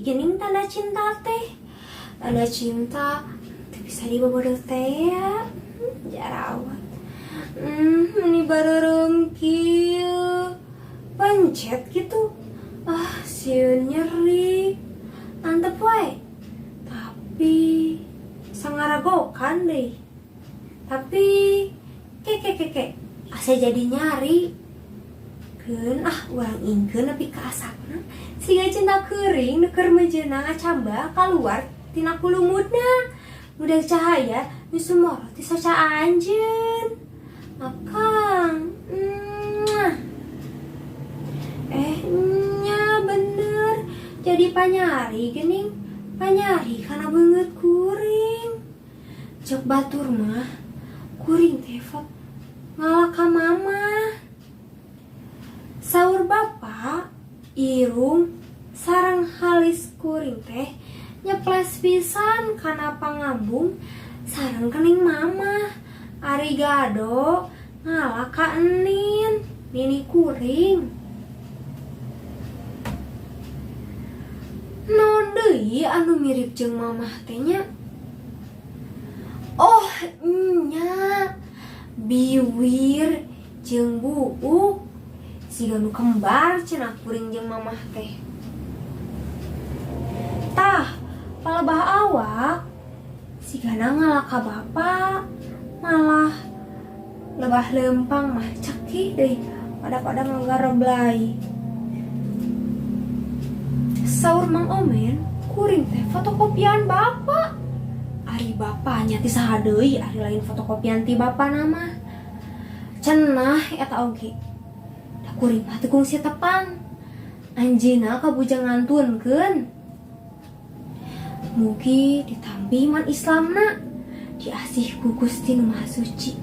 deui geuning tanda cinta teh. Tanda cinta teu bisa dibobodo teh ya. Jarawat. Meni bareureum kieu. Pencet gitu. Ah, sieun nyeri. Antep wae. Tapi sangaragokan deui. Tapi ke ke ke ke asa jadi nyari. Keun ah urang ingkeun nepi ka asakna. Siga cinta keuring nu keur meujeuhna ngacamba kaluar tina kulumutna. Udah cahaya nu sumorot ti soca anjeun. Akang. Mwah. Nya bener. Jadi panyari geuning. Panyari kana beungeut kuring. Cek batur mah kuring teh ngalah ka mama. Saur bapa irung sareng halis kuring teh nyeples pisan kana pangambung sareng kening mama. Ari gado ngalah ka enin nini kuring. Naon deui anu mirip jeung mamah teh nya? Oh nya, biwir jeung buuk siga nu kembar cenah kuring jeung mamah teh. Tah, palebah awak sigana ngalah ka bapa, malah lebah lempang mah cekih deui pada-pada ngagareblay. Saur Mang Omen, kuring teh fotokopian bapa. Ari bapa nya ti saha deui, ari lain fotokopian ti bapa nama. Cenah eta oge. Da kuring mah teu kungsi tepang. Anjeunna kabujang ngantunkeun. Mugi ditampi iman Islamna, diasih ku Gusti Nu Maha Suci.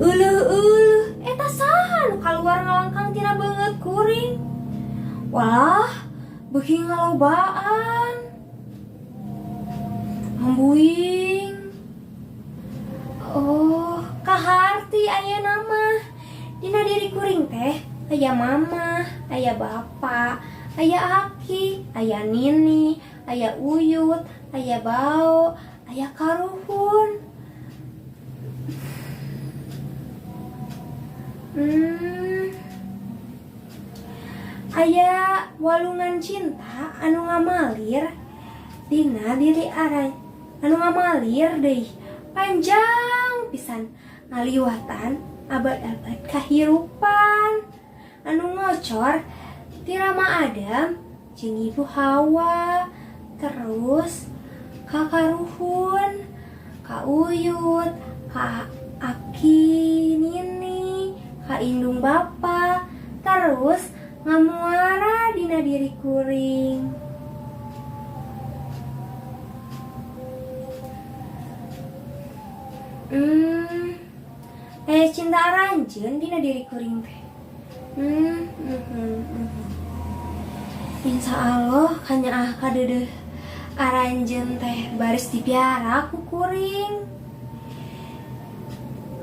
Euleuh-euleuh, eta saha nu kaluar ngalangkang tina beungeut kuring? Walah, beuki ngalobaan. Ambuing. Oh, kaharti ayeuna mah. Dina diri kuring teh aya mama, aya bapa, aya aki, aya nini, aya uyut, aya bao, aya karuhun. Aya walungan cinta anu ngamalir dina diri aray, anu ngamalir deui panjang pisan ngaliwatan abad-abad kahirupan anu ngocor ti Rama Adam jeung Ibu Hawa terus ka karuhun, ka uyut, ka aki nini, ka indung bapa, terus ngamuara dina diri kuring. Aya cinta aranjeun dina diri kuring teh. Insya Allah kanyaah kadeudeuh aranjeun teh baris dipiara ku kuring.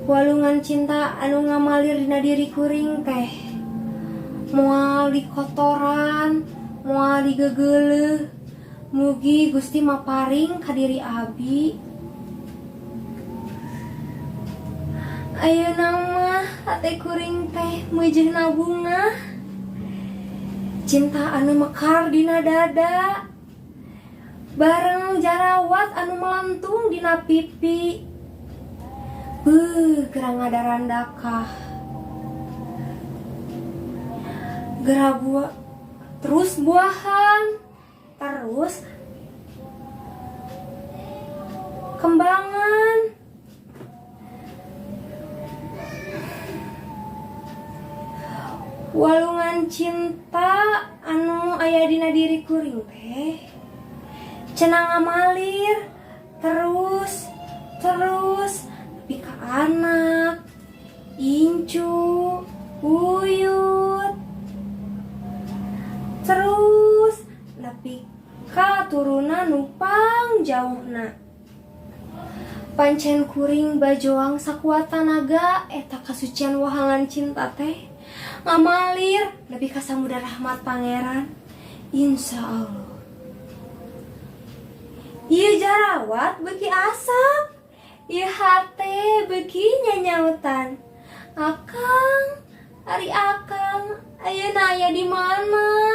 Walungan cinta anu ngamalir dina diri kuring teh moal dikotoran, moal digegeuleuh. Mugi Gusti maparing ka diri abi. Ayeuna mah hate kuring teh meujeuna bunga. Cinta anu mekar dina dada, bareng jarawat anu melentung dina pipi. Beuh, geura ngadarandakah. Geura buah, terus buahan, terus kembangan. Walungan cinta anu aya dina diri kuring teh cenah ngamalir terus terus nepi ka anak, incu, uyut, terus nepi ka turunan nu pangjauhna. Pancen kuring bajoang sakuat tanaga eta kasucian wahangan cinta teh. Ngamalir nepi ka Samudra Rahmat Pangeran. Insya Allah. Ieu jarawat beuki asak. Ieu hate beuki nyanyautan. Akang, ari akang, ayeuna aya di mana?